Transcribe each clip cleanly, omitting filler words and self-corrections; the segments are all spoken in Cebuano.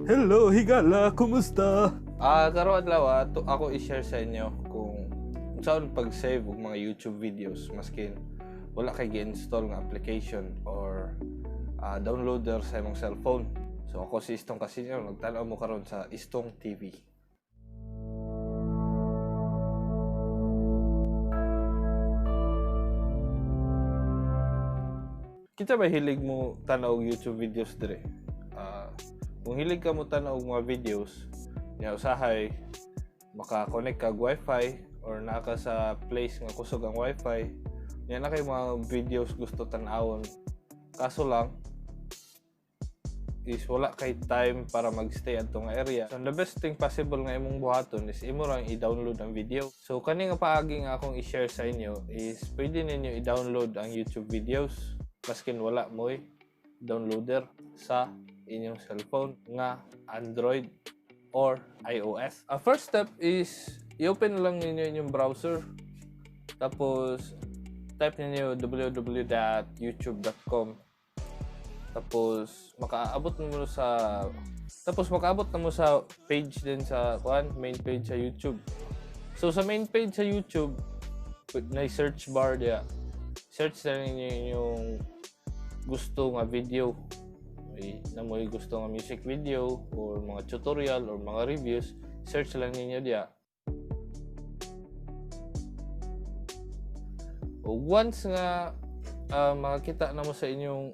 Hello, higala, kumusta? Karon adlaw to ako i-share sa inyo kung unsaon pag-save og mga YouTube videos maskin wala kay gi-install nga application or downloader sa imong cellphone. So ako si Istong Casino, nagtan-aw mo karon sa Istong TV. Kita ba hilig mo tan-aw og YouTube videos dire? Kung hilig ka mo tan-aw og mga videos, nya usahay maka-connect kag wifi or naa ka sa place nga kusog ang wifi, nya na kay mga videos gusto tan-awon. Kaso lang is wala kay time para magstay adto nga area. So the best thing possible nga imong buhaton is imo rang i-download ang video. So kani nga paagi nga akong i-share sa inyo is pwede ninyo i-download ang YouTube videos maskin wala mo'y downloader sa inyong cellphone nga Android or iOS. Ang first step is i-open lang ninyo inyong browser. Tapos type ninyo www.youtube.com. Tapos makaabot na mo sa page din sa kuan, main page sa YouTube. So sa main page sa YouTube, na search bar diya. Search na ninyo inyong gusto nga video. May namoy gusto nga music video or mga tutorial or mga reviews, search lang ninyo diya. O once nga makakita na mo sa inyong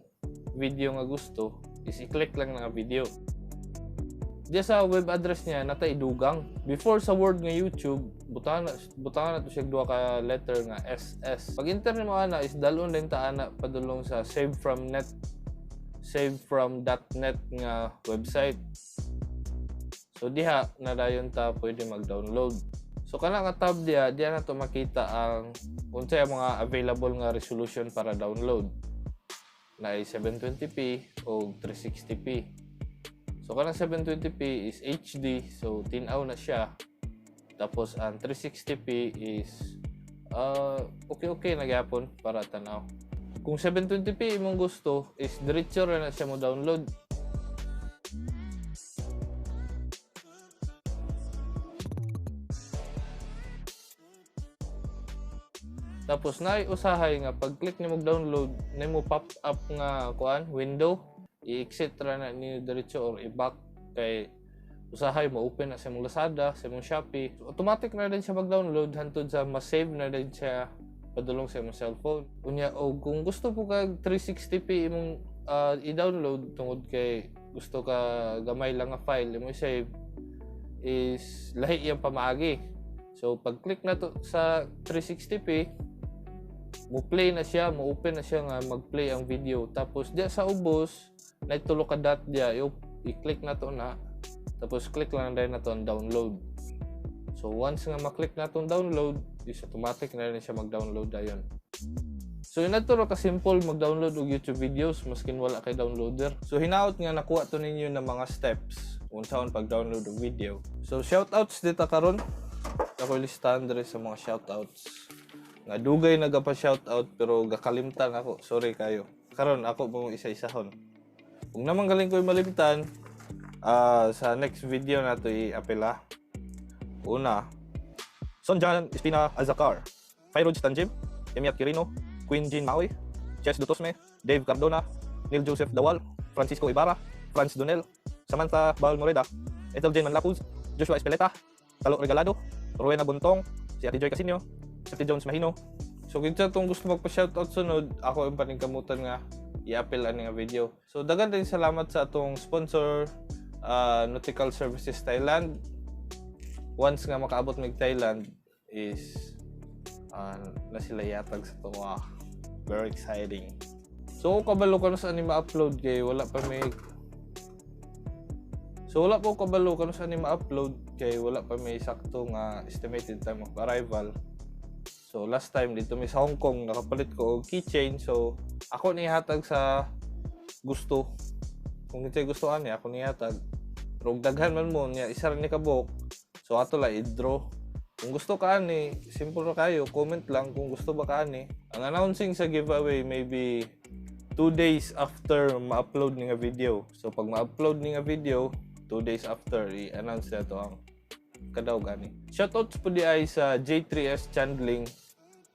video nga gusto, is i-click lang na nga video. Diya sa web address niya natay dugang. Before sa word nga YouTube, butangan na to siya duha ka letter nga SS. Pag enter nimo ana is dalon din ta ana padulong sa save from net, save from dot net nga website. So diha na dayon ta pwede mag-download. So kana nga tab diha, diha na to makita ang unsay ang mga available nga resolution para download. Na ay 720p o 360p. So kanang 720p is HD, so tinaw na siya. Tapos ang 360p is okay-okay na gyapon para tanaw. Kung 720p imong gusto is diretso ra na siya mo download. Tapos naay usahay nga pag click nimo download, na mo pop up nga kuan window, i-exit ra na niyo diretso or i-back kay usahay mo open na sa imong Lazada, sa imong Shopee. So, automatic na din siya mag-download hantod sa ma-save na din siya padulong sa imong cellphone. Unya og kung gusto po kag 360p imong i-download tungod kay gusto ka gamay lang nga file imong i-save is lahi iyang pamaagi. So pag click na to sa 360p, mo play na siya, mo open na siya nga mag-play ang video. Tapos diya sa ubos, na tulo ka dot diya, i-click na to na. Tapos click lang na to ang download. So once nga ma-click na tong download, is automatic na rin siya mag-download dayon. So yun na to ra ka simple mag-download og YouTube videos maskin wala kay downloader. So hinaot nga nakuha to ninyo ng mga steps kung unsaon pag-download og video. So shoutouts dita karon. Ako listahan diri sa mga shoutouts. Nga dugay nagapa-shoutout pero gakalimtan ako. Sorry kayo. Karon ako mo isa-isahon. Kung naman galing ko'y malimtan, sa next video na to i-apela. Una, Sonjan Espina Azakar, Fairoj Tanjim, Emiat Quirino, Queen Jean Maui, Chess Dutosme, Dave Cardona, Neil Joseph Dawal, Francisco Ibarra, Franz Donel, Samantha Balmoreda, Ethel Jane Manlapuz, Joshua Espeleta, Talo Regalado, Rowena Buntong, si Ate Joy Casino, si Ate Jones Mahino. So kung sa itong gusto magpa-shoutout sunod, ako ang paningkamutan nga i-appeal ani nga video. So daghan din salamat sa atong sponsor, Nautical Services Thailand. Once nga makaabot mig Thailand is na sila yatag sa tuwa. Very exciting. So kung kabalo ka na sa ani ma-upload kay wala pa may So wala po kabalo kano sa ani ma-upload kay wala pa may sakto nga estimated time of arrival. So last time dito may sa Hong Kong nakapalit ko og keychain, so ako nihatag sa gusto. Kung kinsay gusto ani ako nihatag. Pero og daghan man mo niya isa ra ni kabuok. So ato la i-draw. Kung gusto ka ani, simple ra kayo, comment lang kung gusto ba ka ani. Ang announcing sa giveaway maybe 2 days after ma-upload ni nga video. So pag ma-upload ni nga video, 2 days after i-announce na to ang kadaog ani. Shoutouts po di ay sa J3S Chandling,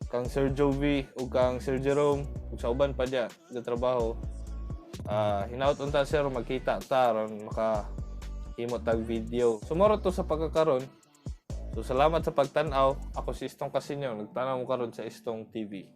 kang Sir Jovi ug kang Sir Jerome ug sa uban pa diya trabaho. Ah, hinaut unta, sir, magkita ta aron maka himo tag video. So mao ra to sa pagkakaron. So salamat sa pagtan-aw. Ako si Istong Kasinyo, nagtan-aw mo karon sa Istong TV.